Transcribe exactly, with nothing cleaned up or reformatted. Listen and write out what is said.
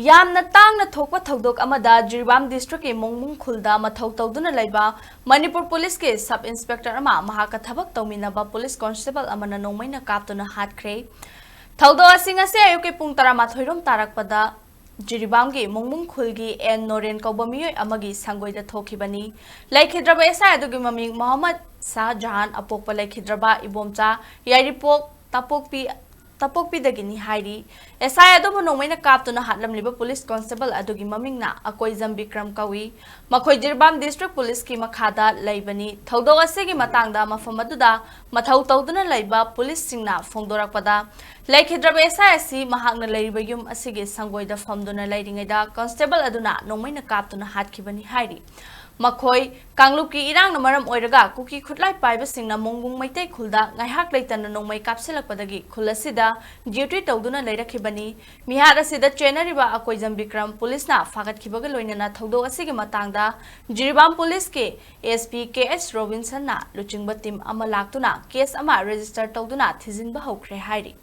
ꯌꯥꯝꯅ ꯇꯥꯡꯅ ꯊꯣꯛꯄ ꯊꯧꯗꯣꯛ ꯑꯃꯗ ꯖꯤꯔꯤꯕꯥꯝ ꯗꯤꯁꯇ꯭ꯔꯤꯛꯀꯤ ꯃꯣꯡꯃꯨꯡ ꯈꯨꯜꯗ ꯃꯊꯧ ꯇꯧꯗꯨꯅ ꯂꯩꯕ ꯃꯅꯤꯄꯨꯔ ꯄꯨꯂꯤꯁꯀꯤ ꯁꯕ ꯏꯟꯁꯄꯦꯛꯇꯔ ꯑꯃ ꯃꯍꯥꯛꯀ ꯊꯕꯛ ꯇꯧꯃꯤꯟꯅꯕ ꯄꯨꯂꯤꯁ ꯀꯣꯟꯁꯇꯦꯕꯜ ꯑꯃꯅ ꯅꯣꯡꯃꯩꯅ ꯀꯥꯞꯇꯨꯅ ꯍꯥꯠꯈ꯭ꯔꯦ꯫ ꯊꯧꯗꯣꯛ ꯑꯁꯤ ꯉꯁꯤ ꯑꯌꯨꯛꯀꯤ ꯄꯨꯡ ꯇꯔꯥꯃꯥꯊꯣꯏ ꯔꯣꯝ ꯇꯥꯔꯛꯄꯗ ꯖꯤꯔꯤꯕꯥꯝꯒꯤ ꯃꯣꯡꯃꯨꯡ ꯈꯨꯜꯒꯤ ꯑꯦꯟ ꯅꯣꯔꯦꯟ ꯀꯧꯕ ꯃꯤꯑꯣꯏ ꯑꯃꯒꯤ ꯁꯪꯒꯣꯏꯗ ꯊꯣꯛꯈꯤꯕꯅꯤ꯫ ꯂꯩꯈꯤꯗ꯭ꯔꯕ ꯑꯦꯁ ꯑꯥꯏ ꯑꯗꯨꯒꯤ ꯃꯃꯤꯡ ꯃꯣꯍꯝꯃꯗ ꯁꯥꯍ ꯖꯍꯥꯟ, ꯑꯄꯣꯛꯄ ꯂꯩꯈꯤꯗ꯭ꯔꯕ ꯏꯕꯣꯝꯆꯥ ꯌꯥꯏꯔꯤꯄꯣꯛ ꯇꯥꯄꯣꯛꯄꯤ ꯇꯥꯄꯣꯛꯄꯤꯗꯒꯤꯅꯤ ꯍꯥꯏꯔꯤ꯫ ꯑꯦꯁ ꯑꯥꯏ ꯑꯗꯨꯕꯨ ꯅꯣꯡꯃꯩꯅ ꯀꯥꯞꯇꯨꯅ ꯍꯥꯠꯂꯝꯂꯤꯕ ꯄꯨꯂꯤꯁ ꯀꯣꯟꯁꯇꯦꯕꯜ ꯑꯗꯨꯒꯤ ꯃꯃꯤꯡꯅ ꯑꯀꯣꯏꯖꯝ ꯕꯤꯀ꯭ꯔꯝ ꯀꯧꯏ꯫ ꯃꯈꯣꯏ ꯖꯤꯔꯤꯕꯥꯝ ꯗꯤꯁꯇ꯭ꯔꯤꯛ ꯄꯨꯂꯤꯁꯀꯤ ꯃꯈꯥꯗ ꯂꯩꯕꯅꯤ꯫ ꯊꯧꯗꯣꯛ ꯑꯁꯤꯒꯤ ꯃꯇꯥꯡꯗ ꯃꯐꯝ ꯑꯗꯨꯗ ꯃꯊꯧ ꯇꯧꯗꯨꯅ ꯂꯩꯕ ꯄꯨꯂꯤꯁꯁꯤꯡꯅ ꯐꯣꯡꯗꯣꯔꯛꯄꯗ, ꯂꯩꯈꯤꯗ꯭ꯔꯕ ꯑꯦꯁ ꯑꯥꯏ ꯑꯁꯤ ꯃꯍꯥꯛꯅ ꯂꯩꯔꯤꯕ ꯌꯨꯝ ꯑꯁꯤꯒꯤ ꯁꯪꯒꯣꯏꯗ ꯐꯝꯗꯨꯅ ꯂꯩꯔꯤꯉꯩꯗ ꯀꯣꯟꯁꯇꯦꯕꯜ ꯑꯗꯨꯅ ꯅꯣꯡꯃꯩꯅ ꯀꯥꯞꯇꯨꯅ ꯍꯥꯠꯈꯤꯕꯅꯤ ꯍꯥꯏꯔꯤ꯫ ꯃꯈꯣꯏ ꯀꯥꯡꯂꯨꯞꯀꯤ ꯏꯔꯥꯡꯅ ꯃꯔꯝ ꯑꯣꯏꯔꯒ ꯀꯨꯀꯤ ꯈꯨꯠꯂꯥꯏ ꯄꯥꯏꯕꯁꯤꯡꯅ ꯃꯣꯡꯃꯨꯡ ꯃꯩꯇꯩ ꯈꯨꯜꯗ ꯉꯥꯏꯍꯥꯛ ꯂꯩꯇꯅ ꯅꯣꯡꯃꯩ ꯀꯥꯞꯁꯤꯜꯂꯛꯄꯗꯒꯤ ꯈꯨꯜ ꯑꯁꯤꯗ ꯗ꯭ꯌꯨꯇꯤ ꯇꯧꯗꯨꯅ ꯂꯩꯔꯛꯈꯤꯕꯅꯤ꯫ ꯃꯤꯍꯥꯠ ꯑꯁꯤꯗ ꯆꯦꯟꯅꯔꯤꯕ ꯑꯀꯣꯏꯖꯝ ꯕꯤꯀ꯭ꯔꯝ ꯄꯨꯂꯤꯁꯅ ꯐꯥꯒꯠꯈꯤꯕꯒ ꯂꯣꯏꯅꯅ ꯊꯧꯗꯣꯛ ꯑꯁꯤꯒꯤ ꯃꯇꯥꯡꯗ ꯖꯤꯔꯤꯕꯥꯝ ꯄꯨꯂꯤꯁꯀꯤ ꯑꯦꯁ ꯄꯤ ꯀꯦ ꯑꯦꯁ ꯔꯣꯕꯤꯟꯁꯟꯅ ꯂꯨꯆꯤꯡꯕ ꯇꯤꯝ ꯑꯃ ꯂꯥꯛꯇꯨꯅ ꯀꯦꯁ ꯑꯃ ꯔꯦꯖꯤꯁꯇꯔ ꯇꯧꯗꯨꯅ ꯊꯤꯖꯤꯟꯕ ꯍꯧꯈ꯭ꯔꯦ ꯍꯥꯏꯔꯤ꯫